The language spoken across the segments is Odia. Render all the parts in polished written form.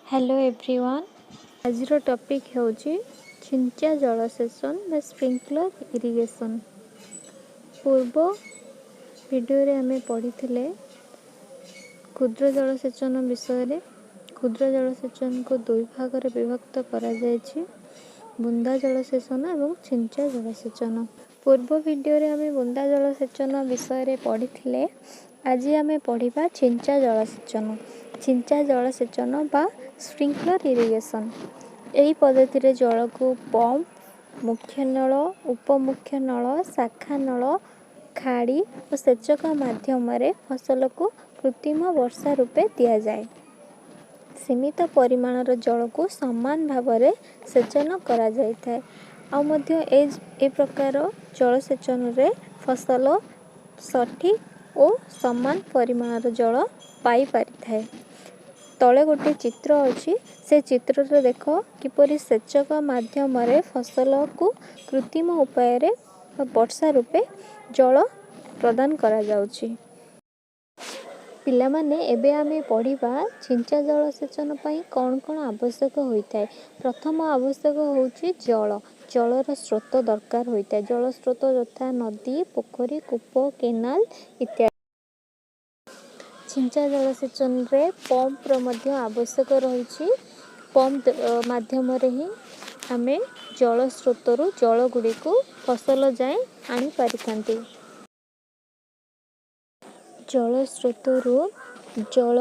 ହ୍ୟାଲୋ ଏଭ୍ରିୱାନ୍, ଆଜିର ଟପିକ୍ ହେଉଛି ଛିଞ୍ଚା ଜଳସେଚନ ବା ସ୍ପ୍ରିଙ୍କଲର ଇରିଗେସନ୍। ପୂର୍ବ ଭିଡ଼ିଓରେ ଆମେ ପଢ଼ିଥିଲେ କ୍ଷୁଦ୍ର ଜଳସେଚନ ବିଷୟରେ। କ୍ଷୁଦ୍ର ଜଳସେଚନକୁ ଦୁଇ ଭାଗରେ ବିଭକ୍ତ କରାଯାଇଛି, ବୁନ୍ଦା ଜଳସେଚନ ଏବଂ ଛିଞ୍ଚା ଜଳସେଚନ। ପୂର୍ବ ଭିଡ଼ିଓରେ ଆମେ ବୁନ୍ଦା ଜଳସେଚନ ବିଷୟରେ ପଢ଼ିଥିଲେ। ଆଜି ଆମେ ପଢ଼ିବା ଛିଞ୍ଚା ଜଳସେଚନ। ଛିଞ୍ଚା ଜଳସେଚନ ବା ସ୍ପ୍ରିଙ୍କଲର ଇରିଗେସନ୍। ଏହି ପଦ୍ଧତିରେ ଜଳକୁ ପମ୍ପ, ମୁଖ୍ୟ ନଳ, ଉପମୁଖ୍ୟ ନଳ, ଶାଖା ନଳ, ଖାଡ଼ି ଓ ସେଚକ ମାଧ୍ୟମରେ ଫସଲକୁ କୃତ୍ରିମ ବର୍ଷା ରୂପେ ଦିଆଯାଏ। ସୀମିତ ପରିମାଣର ଜଳକୁ ସମାନ ଭାବରେ ସେଚନ କରାଯାଇଥାଏ। ଆଉ ମଧ୍ୟ ଏ ପ୍ରକାର ଜଳସେଚନରେ ଫସଲ ସଠିକ୍ ଓ ସମାନ ପରିମାଣର ଜଳ ପାଇପାରିଥାଏ। ତଳେ ଗୋଟେ ଚିତ୍ର ଅଛି, ସେ ଚିତ୍ରରେ ଦେଖ କିପରି ସେଚକ ମାଧ୍ୟମରେ ଫସଲକୁ କୃତ୍ରିମ ଉପାୟରେ ବା ବର୍ଷା ରୂପେ ଜଳ ପ୍ରଦାନ କରାଯାଉଛି। ପିଲାମାନେ, ଏବେ ଆମେ ପଢ଼ିବା ଛିଞ୍ଚା ଜଳସେଚନ ପାଇଁ କ'ଣ କ'ଣ ଆବଶ୍ୟକ ହୋଇଥାଏ। ପ୍ରଥମ ଆବଶ୍ୟକ ହେଉଛି ଜଳ। ଜଳର ସ୍ରୋତ ଦରକାର ହୋଇଥାଏ। ଜଳ ସ୍ରୋତ ଯଥା ନଦୀ, ପୋଖରୀ, କୂପ, କେନାଲ ଇତ୍ୟାଦି। ଛିଞ୍ଚା ଜଳସେଚନରେ ପମ୍ପର ମଧ୍ୟ ଆବଶ୍ୟକ ରହିଛି। ପମ୍ପ ମାଧ୍ୟମରେ ହିଁ ଆମେ ଜଳ ସ୍ରୋତରୁ ଜଳଗୁଡ଼ିକୁ ଫସଲ ଯାଏଁ ଆଣିପାରିଥାନ୍ତି। ଜଳ ସ୍ରୋତରୁ ଜଳ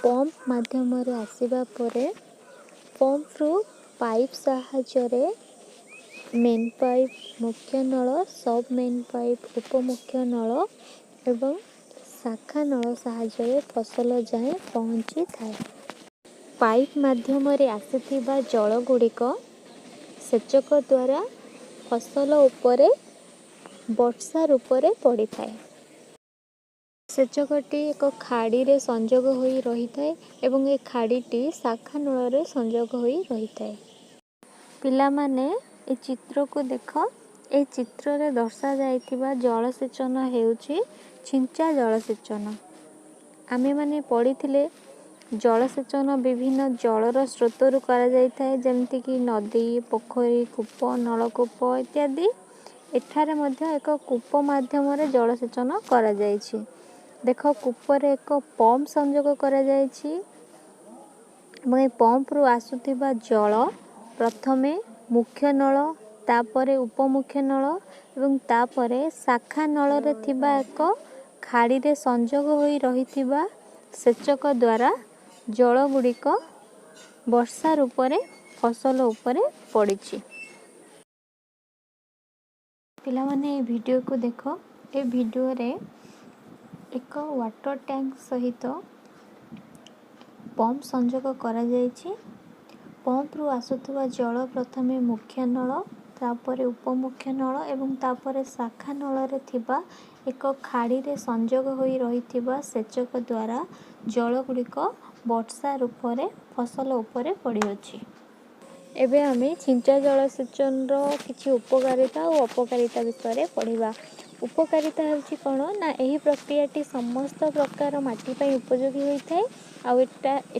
ପମ୍ପ ମାଧ୍ୟମରେ ଆସିବା ପରେ ପମ୍ପରୁ ପାଇପ୍ ସାହାଯ୍ୟରେ ମେନ୍ ପାଇପ୍, ମୁଖ୍ୟ ନଳ, ସବ୍ ମେନ୍ ପାଇପ୍, ଉପମୁଖ୍ୟ ନଳ ଏବଂ ଶାଖା ନଳ ସାହାଯ୍ୟରେ ଫସଲ ଯାଏଁ ପହଞ୍ଚିଥାଏ। ପାଇପ୍ ମାଧ୍ୟମରେ ଆସିଥିବା ଜଳଗୁଡ଼ିକ ସେଚକ ଦ୍ୱାରା ଫସଲ ଉପରେ ବର୍ଷା ରୂପରେ ପଡ଼ିଥାଏ। ସେଚକଟି ଏକ ଖାଡ଼ିରେ ସଂଯୋଗ ହୋଇ ରହିଥାଏ ଏବଂ ଏ ଖାଡ଼ିଟି ଶାଖା ନଳରେ ସଂଯୋଗ ହୋଇ ରହିଥାଏ। ପିଲାମାନେ, ଏ ଚିତ୍ରକୁ ଦେଖ। ଏ ଚିତ୍ରରେ ଦର୍ଶାଯାଇଥିବା ଜଳସେଚନ ହେଉଛି ଛିଞ୍ଚା ଜଳସେଚନ। ଆମେମାନେ ପଢ଼ିଥିଲେ, ଜଳସେଚନ ବିଭିନ୍ନ ଜଳର ସ୍ରୋତରୁ କରାଯାଇଥାଏ, ଯେମିତିକି ନଦୀ, ପୋଖରୀ, କୂପ, ନଳକୂପ ଇତ୍ୟାଦି। ଏଠାରେ ମଧ୍ୟ ଏକ କୂପ ମାଧ୍ୟମରେ ଜଳସେଚନ କରାଯାଇଛି। ଦେଖ, କୂପରେ ଏକ ପମ୍ପ ସଂଯୋଗ କରାଯାଇଛି ଏବଂ ଏ ପମ୍ପରୁ ଆସୁଥିବା ଜଳ ପ୍ରଥମେ ମୁଖ୍ୟ ନଳ, ତାପରେ ଉପମୁଖ୍ୟ ନଳ ଏବଂ ତାପରେ ଶାଖା ନଳରେ ଥିବା ଏକ ଖାଡ଼ିରେ ସଂଯୋଗ ହୋଇ ରହିଥିବା ସେଚକ ଦ୍ୱାରା ଜଳଗୁଡ଼ିକ ବର୍ଷା ରୂପରେ ଫସଲ ଉପରେ ପଡ଼ିଛି। ପିଲାମାନେ, ଏ ଭିଡ଼ିଓକୁ ଦେଖ। ଏ ଭିଡ଼ିଓରେ ଏକ ୱାଟର ଟ୍ୟାଙ୍କ ସହିତ ପମ୍ପ ସଂଯୋଗ କରାଯାଇଛି। ପମ୍ପରୁ ଆସୁଥିବା ଜଳ ପ୍ରଥମେ ମୁଖ୍ୟ ନଳ, ତାପରେ ଉପମୁଖ୍ୟ ନଳ ଏବଂ ତାପରେ ଶାଖା ନଳରେ ଥିବା ଏକ ଖାଡ଼ିରେ ସଂଯୋଗ ହୋଇ ରହିଥିବା ସେଚକ ଦ୍ୱାରା ଜଳଗୁଡ଼ିକ ବର୍ଷା ରୂପରେ ଫସଲ ଉପରେ ପଡ଼ିଅଛି। ଏବେ ଆମେ ଛିଞ୍ଚା ଜଳସେଚନର କିଛି ଉପକାରିତା ଓ ଅପକାରିତା ବିଷୟରେ ପଢ଼ିବା। ଉପକାରିତା ହେଉଛି କ'ଣ ନା, ଏହି ପ୍ରକ୍ରିୟାଟି ସମସ୍ତ ପ୍ରକାର ମାଟି ପାଇଁ ଉପଯୋଗୀ ହୋଇଥାଏ ଆଉ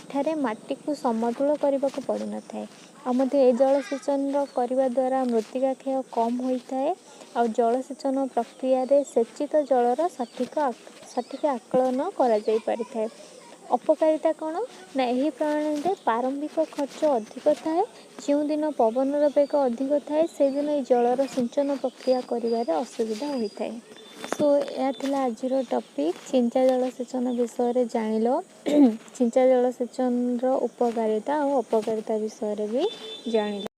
ଏଠାରେ ମାଟିକୁ ସମତୁଲ କରିବାକୁ ପଡ଼ିନଥାଏ। ଆଉ ମଧ୍ୟ ଏ ଜଳସେଚନର କରିବା ଦ୍ୱାରା ମୃତ୍ତିକା କ୍ଷୟ କମ୍ ହୋଇଥାଏ ଆଉ ଜଳସେଚନ ପ୍ରକ୍ରିୟାରେ ସେଚିତ ଜଳର ସଠିକ ଆକଳନ କରାଯାଇ ପାରିଥାଏ। ଅପକାରିତା କ'ଣ ନା, ଏହି ପ୍ରଣାଳୀରେ ପ୍ରାରମ୍ଭିକ ଖର୍ଚ୍ଚ ଅଧିକ ଥାଏ। ଯେଉଁଦିନ ପବନର ବେଗ ଅଧିକ ଥାଏ, ସେଦିନ ଏହି ଜଳର ସିଞ୍ଚନ ପ୍ରକ୍ରିୟା କରିବାରେ ଅସୁବିଧା ହୋଇଥାଏ। ସୋ ଏହା ଥିଲା ଆଜିର ଟପିକ୍। ଛିଞ୍ଚା ଜଳସେଚନ ବିଷୟରେ ଜାଣିଲ, ଛିଞ୍ଚା ଜଳସେଚନର ଉପକାରିତା ଆଉ ଅପକାରିତା ବିଷୟରେ ବି ଜାଣିଲ।